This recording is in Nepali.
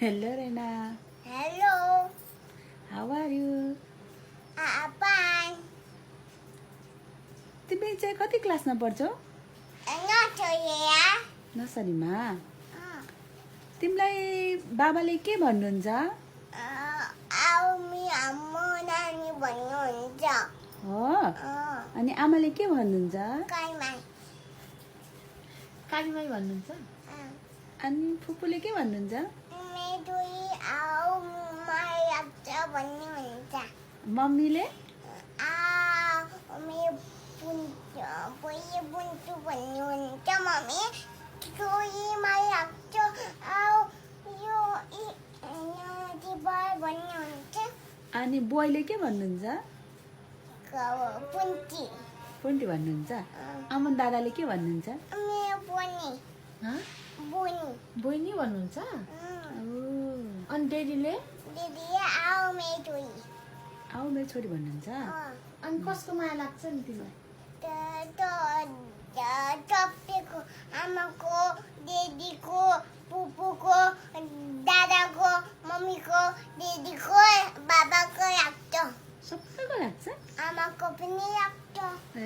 Hello, Rena. Hello. How are you? Fine. तिमी चाहिँ कति क्लासमा पढ्छौ? नर्सरीमा। तिमीलाई बाबाले के भन्नुहुन्छ? नानी भन्नुहुन्छ। हो? अनि आमाले के भन्नुहुन्छ? कालीमाई भन्नुहुन्छ? अनि फुपूले के भन्नुहुन्छ? मम्मीले? अनि बुवाईले के भन्नुहुन्छ? पुन्टी भन्नुहुन्छ? अमन दादाले के भन्नुहुन्छ? बहिनी भन्नुहुन्छ अनि डेडीले आऊ मेरो छोरी भन्नुहुन्छ? अनि कसको माया लाग्छ नि तिमीलाई? आमाको, दिदीको, पुपूको, दादाको, मम्मीको, दिदीको, बाबाको लाग्छ। सबैको लाग्छ? आमाको पनि लाग्छ। ए